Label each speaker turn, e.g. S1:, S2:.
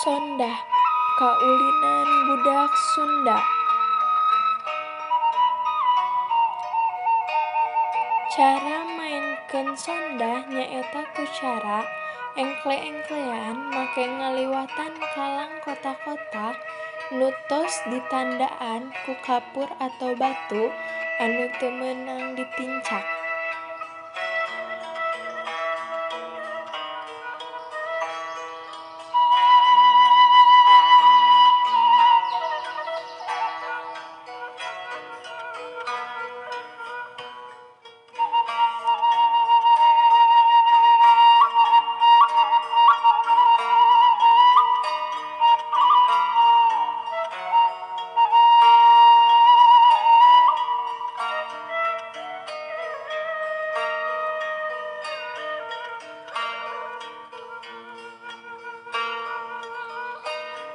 S1: Sondah kaulinan budak Sunda. Cara maenkeun sondah nyaeta ku cara engkle-engklean make ngaliwatan kalang kotak-kotak nu tos ditandaan ku kapur atawa batu anu teu meunang ditincak.